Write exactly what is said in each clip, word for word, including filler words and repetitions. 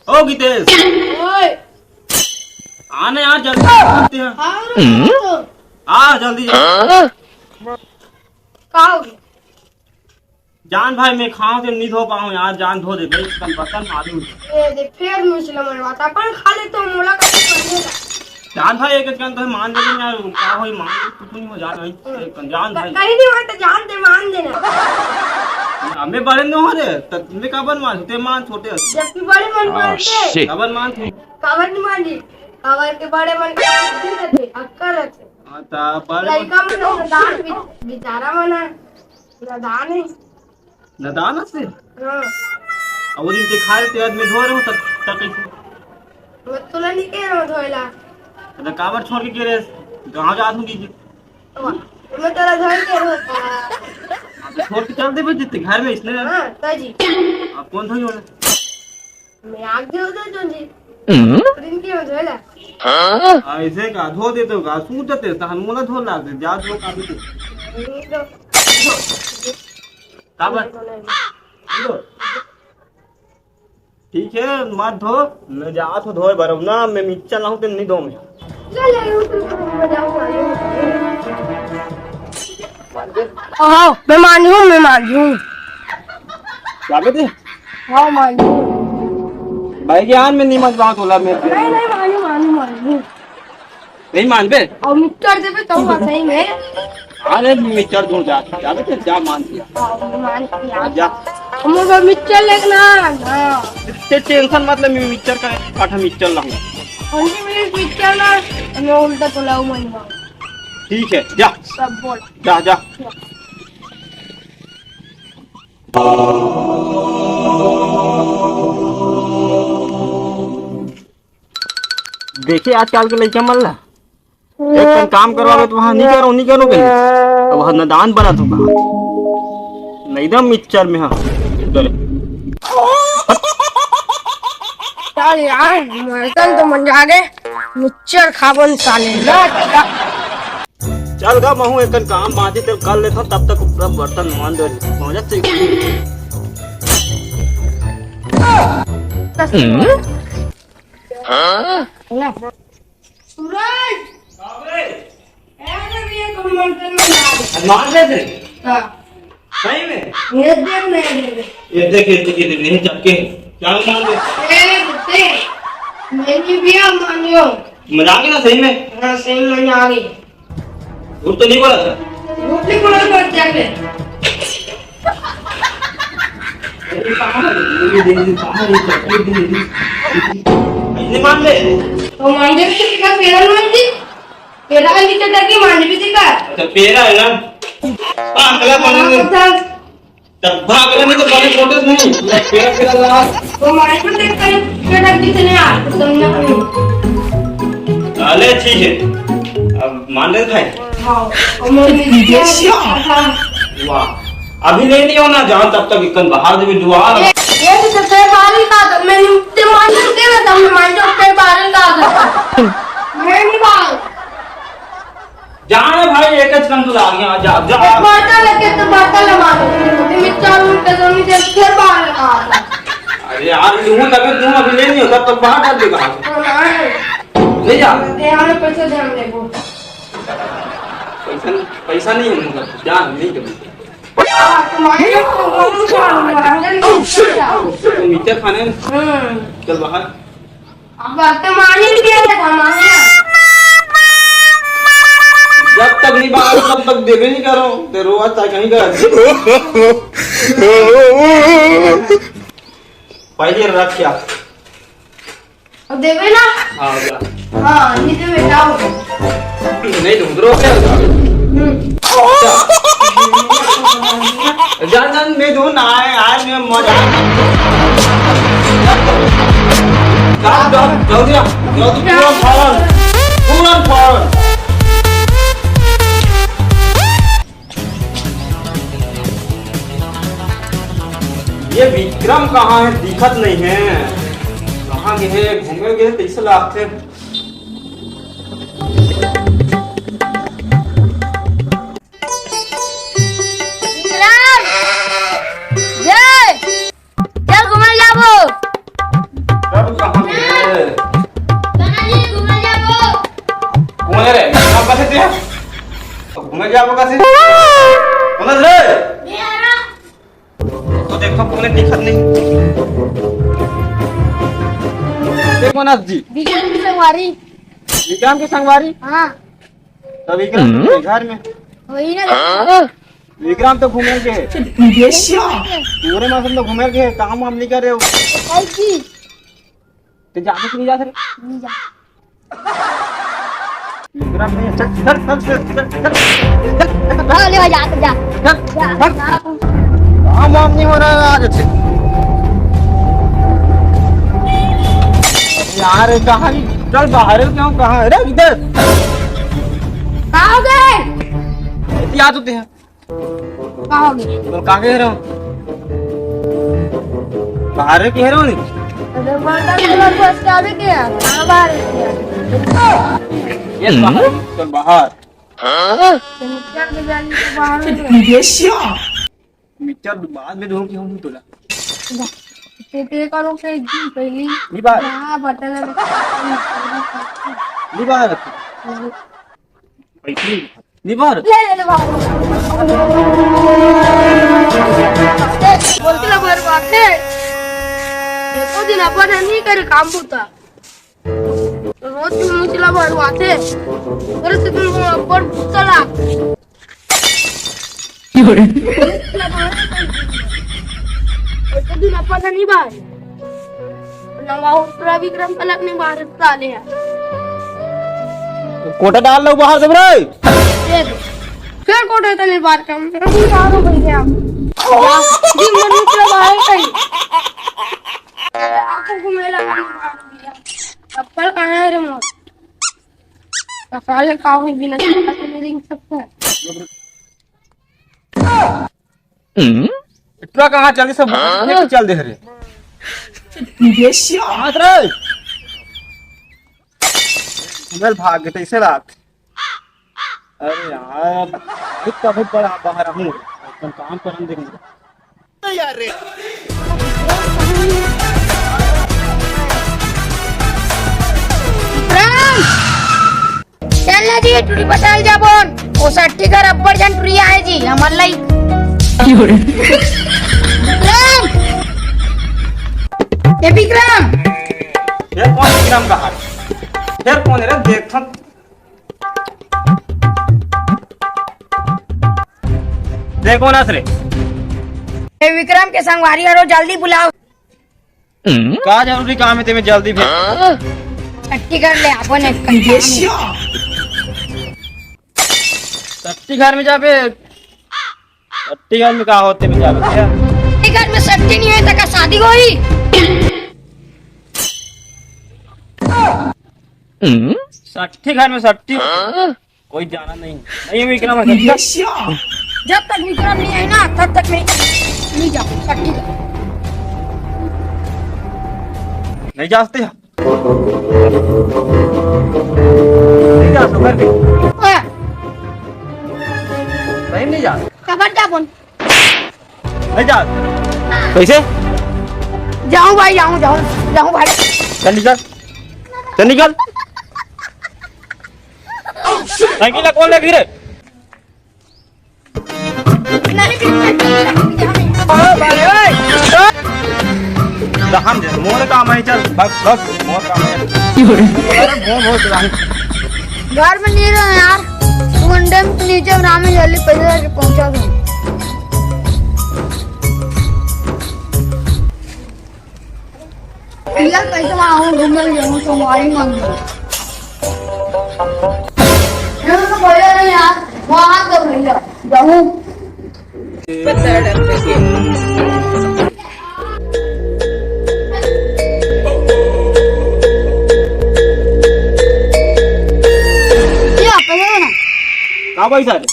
ओ गीतेश, ओए। आ ना यार, जल्दी करते हैं। हाँ, रुको। आ, जल्दी जा। का हो गया? जान भाई, मैं खाऊं ते नहीं धो पाऊं यार, जान धो दे भाई, कम बर्तन मारू। ए, दे, फेर मुझला मनवाता, अपन खा ले तो मोला का पढ़ने का। जान भाई, एक एक कन तो मान ले यार, का होई, मान ले, कुछ नहीं हो जान भाई, एक कन जान भाई। कहीं नहीं होता, जान दे, मान देना। हमें बड़े न हो रे, त मैं काबर मान, ते मान छोटे हस। जबकि बड़े मन मानते। काबर मान तू? काबर नहीं मानी? काबर के बड़े मन के बुद्धि रहते, अक्कल रहते। हाँ, त बड़े मन लइका मन नादान बि-, बिचारा मन ह, नादान है। नादान से? हाँ। अब वो दिन दिखाए ते आदमी धो रहे हो, तब, तब कैसे? मैं तोला नहीं कह रहा हूँ धोएला। तो काबर छोड़ के गिरे रहे? गाँव जात हूँ कि तो मैं तोला धोए के रहता। छोड़ के चल दे भाई, जितने घर में इसने। हाँ, ताजी। अब कौन धोई होना? मैं आग दे दो जो जी। हम्म? प्रिंट के हो धोएला। हाँ, ऐसे का धो देते हो का? सूत जाते हैं, तहन मोला धो लाग दे, जा धो का भी। नहीं तो। का बात? नहीं तो नहीं। ठीक है, मत धो, मैं जात हूँ धोए बर, अब ना मैं मिक्सचर लाऊं ते नहीं धो मैं। चल यार, रुक, रुक, रुक, मैं जाऊँ, आ जाऊँ। हाँ, मैं मान लूँ, मैं मान लूँ। क्या कहते? हाँ, मान लूँ। भाई ज्ञान में नहीं मत बात होला मैं। नहीं, नहीं, मान लूँ, मान लूँ, मान लूँ। नहीं मानबे? और मिक्सचर देबे तो बात सही में। अरे मिक्सचर दूर जा, जा बेटे, जा मान लिया। हाँ, मान लिया। हाँ, जा। हमर बर मिक्सचर लेके ना, हाँ। ते टेंशन मत ले, मैं मिक्सचर का काठा मिक्सचर लाऊंगा। पंद्रह मिनट मिक्सचर ना, मैं उल्टा पुलाव बनवा। ठीक है, जा। सब बोल। जा, जा। देखे आजकल के लइका मन ला, एक ठन काम करवावे तो वहाँ नहीं करो, नहीं करो कहीं। अब वहाँ नदान बना तो कहाँ। नहीं दम मिक्सचर में, हाँ। चल। चल यार, मटन तो मंजा गए, मिक्सचर खाबन साले। चल गा, महू एक ठन काम बांधी ते कर लेथन, तब तक पूरा बर्तन मान दे। मजा से। सूरज! हाँ बे। ए, अरे भैया, तुम मंदिर में ना आओ। मार दे थे? हाँ। सही में? ये देख, नहीं देख। ये देख, ये देख, ये देख, नहीं चपके। क्या मार दे? ए, कुत्ते। नहीं भी आप मानियो। मजाक है ना सही में? हाँ, सही में आ गई। झूठ तो नहीं बोला था? झूठ नहीं बोला था, क्या है? अरे, कहाँ है? ये दे, ये कहाँ है? ये चॉकलेट दे, दे। ऐसे मान ले। तो मान ले, तो कितना पेरा मान दे? पेरा का नीचे करके मान भी दिखा। अच्छा, पेरा है ना? हाँ, अगला मान ले। हाँ, बता। तब भाग रहे नहीं तो बने छोटे नहीं। पूरा पीला पीला लगा। वो मारे को देख कर, के डर कितने आ, तो तुमने कहीं। अले ठीक है। अब मान ले भाई। हाँ, और मैं भी किया था। वाह। अभी ले नहीं होना, जाओ तब तक इकन बाहर दे दुआ। ये, ये तो तेरे बारी का तो मैं ते मान के ना, तब मैं मान जाओ तेरे बारी का। मैं नहीं बाहर। जा ना भाई, एक च कंदूर आ गया, जा, जा। एक बाटा लेके तो बाटा लगा दो। मैं चार मिनट के जमीन से फिर बाहर लगा दो। अरे यार, लूँ तभी लूँ, अभी ले नहीं होता, तब बाहर डाल देगा। तो ना। ले जा। ते हमें पैसे ध्यान दे वो। पैसा नहीं, पैसा नहीं है, मतलब, जा, नहीं कभी। हाँ, तुम्हारे को वो नहीं खाऊंगा, हम नहीं खाऊंगा। तो मीठा खाने हैं? हम्म। चल बाहर। अब वर्तमान ही किया था हमारे यहाँ। जब तक नहीं बाहर, तब तक देवे नहीं करो। ते रोआ था कहीं का। पहले रख क्या? अब देवे ना? हाँ, जा। हाँ, नहीं देवे, जाओ। नहीं दूँ, रुक जा। हम्म। जा, जा, नहीं दूँ, ना आए, आज मैं मजा। जा, जा, जल्दी आ, जल्दी, तुरंत फौरन, तुरंत फौरन। ये विक्रम कहाँ है? दिखत नहीं है। कहाँ गए है? घूमे गए, कैसे लागथे? विक्रम! जय! चल घूमे जाबो। चल, क्या बका से? मनोज रे। तो देखो, कोने दिखत नहीं। देखो मनोज जी। विक्रम की संगवारी। विक्रम की संगवारी? हाँ। तो विक्रम के घर में। वही ना। विक्रम तो घूमे के है। पूरे मौसम तो घूमे के है, काम वाम नहीं कर रहे हो। भाई जी। ते जाते कि नहीं जाते रे? नहीं जा। विक्रम नहीं, चल, चल, चल, चल, चल, चल। हाँ, ले जा, जा। चल, जा, चल। जा। काम वाम नहीं हो रहा है आज अच्छे। यार, कहाँ ही? चल बाहर है, क्यों, कहाँ है रे, इधर? कहाँ हो गए? याद होते हैं। का हो गया? तो का कह रहे हो? बाहर कह रहे हो नहीं? अरे, बर्तन धोना बस का भी किया? कहाँ बाहर किया? ये बाहर, तो बाहर। तो मिक्सचर के जाली तो बाहर में धो। मिक्सचर बाद में धोऊंगी हम तोला। ते, ते करो के जी पहली। नहीं बाहर। हाँ, बर्तन। नहीं बाहर। पैसे नहीं। निबर। ले, ले, ले, बाबू। बोलती ला भरवाथे। एको दिन अपन नहीं करे काम बूता। रोज तुम मुझला भरवाथे। अरे से तुम अपन बूता ला। एको दिन अपन नहीं बाहर। नवा उतरा विक्रम पलक नहीं बाहर साले हैं। कोटा डाल लो बाहर सब रे। ये दे। फिर कोटा इतने बार कम। अभी बाहर हो गया। दिन भर निकला बाहर कहीं। आंखों को मेला करने बाहर गया। चप्पल कहाँ है रे मोर? तो साले का हो बिना चप्पल के नहीं रिंग सकता है। इतना कहाँ चल, सब बाहर लेके चल दे रे। हाथ रे। घूमे ल भाग गए, ऐसे रात। अरे यार, इतना भी बड़ा बाहर हूँ, अपन काम करन देंगे। यार रे। राम! चल ना जी, टुरी पटाल जाबोन। ओ सट्टी घर अब्बड़ झन टुरी आए जी, हमर लई। विक्रम! ए विक्रम! ये कौन विक्रम का हाल? फिर कौन है रे? देख तो। देखो ना रे। ए विक्रम के संगवारी हरो, जल्दी बुलाओ। का जरूरी काम है तेमे जल्दी भेज? छट्टी कर ले, अपन एक काम है। छट्टी घर में जाबे। छट्टी घर में का होते में जाबे क्या? छट्टी घर में छट्टी नहीं है, तका शादी होई। छट्टी घर में छट्टी। कोई जाना नहीं। नहीं विक्रम है। जब तक विक्रम नहीं है ना, तब तक मैं नहीं जाऊँ छट्टी घर। नहीं जाते हैं। नहीं जा सकते। हाँ। नहीं, नहीं जा। कबर जा बोल। नहीं जा। कैसे? जाऊँ भाई, जाऊँ, जाऊँ, जाऊँ भाई। चल निकल। चल निकल। साइकिल ला कौन लेगी रे? नहीं, नहीं, नहीं, नहीं, नहीं। रहन दे, मोर काम है, चल, भाग, भाग, मोर काम है। अरे, मोर, मोर काम। घर में नहीं रहो यार, तू अंडे में नीचे राम में जल्दी पैसे लेके पहुंचा दो। भैया, कैसे वहाँ हूँ, घूमे ले जाऊँ, संगवारी मान लो। ये तो भैया नहीं यार, वहाँ तो भैया, जाऊँ। ये आप भैया ना। का पैसा दे?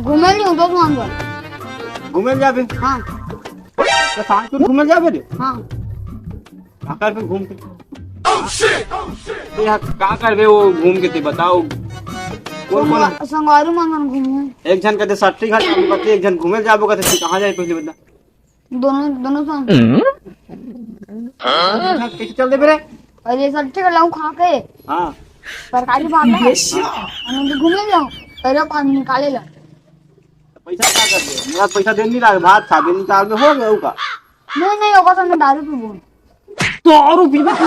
घूमे नहीं हूँ, बस वहाँ पर। घूमे ले जाबे? हाँ। तो सांझ को घूमे ले जाबे रे? हाँ। आकर पे घूम के। तो यार, का करबे वो घूम के, ते बताओ। कौन, कौन? संगवारी मन मन घूमू। एक झन कहते सट्टी घाट जाबो कहते, एक झन घूमे जाबो कहते, तू कहाँ जाए पहले बता? दोनों, दोनों संग। हाँ? कैसे चल दे मेरे? अरे सट्टी का लाऊं खा के। हाँ। तरकारी भात है। हाँ। हम तो घूमे जाऊं। अरे, पानी निकाले ला। पैसा का कर दे? मेरा पैसा देने नहीं लागे, भात खा के निकाल के हो गया का? नहीं, नहीं, होगा तो मैं दारू पीबो। दारू पीबे तू?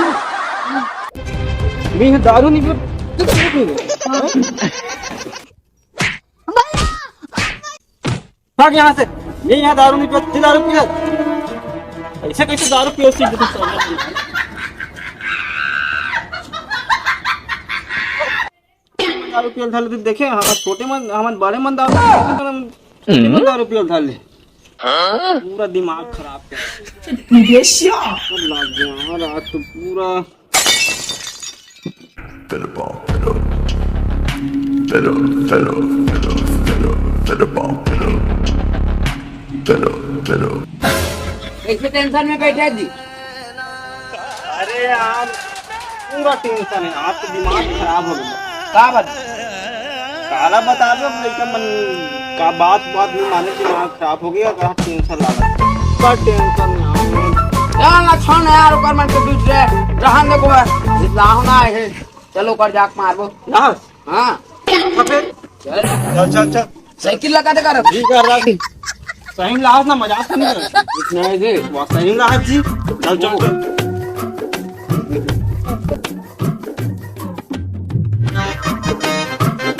नहीं, दारू नहीं पीबे, तू क्यों पीबे? भाग यहाँ से। नहीं, यहाँ दारू नहीं पीते, दारू पिए। ऐसे कैसे दारू पिए सीख? दारू पियल धर ले, देखे, हम छोटे मन, हम बड़े मन दारू पियल, हम छोटे मन दारू पियल धर ले। पूरा दिमाग खराब कर। लग गया हमारा आज तो पूरा। Fiddle ball, fiddle. Fiddle, fiddle, fiddle, fiddle, fiddle ball, fiddle. Fiddle, fiddle. कैसे टेंशन में बैठे जी? अरे यार, पूरा टेंशन है, आज तो दिमाग खराब हो गया। का बात? काला बता दो, अब लइका मन का बात, बात नहीं माने, दिमाग खराब हो गया, का टेंशन लगा। का टेंशन ना। यार, ना छोड़ ना यार, ओकर मन के बीच रे, रहन दे को, लाहो ना है। चलो, कर जाक मारबो। लाहस? हाँ। तो फिर? चल। चल, चल, चल। साइकिल लगा दे कर। ठीक है, राज। सही में लाहस ना, मजाक तो नहीं कर। नहीं जी। वाह, सही में लाहस जी। चल, चल, चल।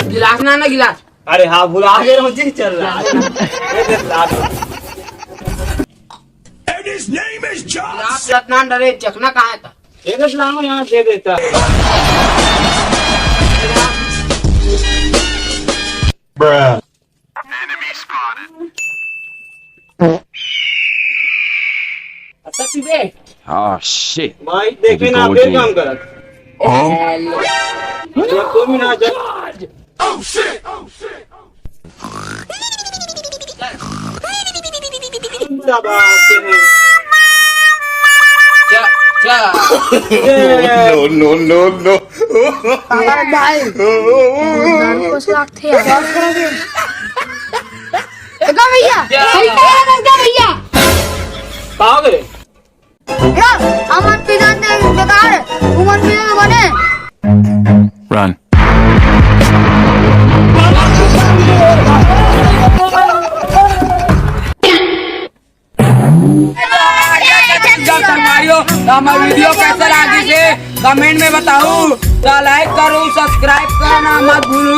गिलास ना, ना गिलास। अरे हाँ, भुला गए हो जी, चल रहा है। ये देख, लाहस। And his name is John। गिलास रत्ना डरे, चखना कहाँ है था? ये देख, लाओ, यहाँ दे देता। Bruh। अच्छा, पीबे? Oh, shit। भाई, देखे ना, बेल काम करत। Hello। जब तुम ही ना जब दबाते हैं। चा, चा। No, no, no, no। अरे भाई, दारू कस लागथे यार। देखा भैया, सही कह रहा था भैया। कहाँ गए? ना, हमर पिता ने बेकार, उमर में बने। Run। संगवारी हो, तो हमर video कैसे लागिस हे, comment में बताओ। तो like करो, subscribe करना मत भूलो।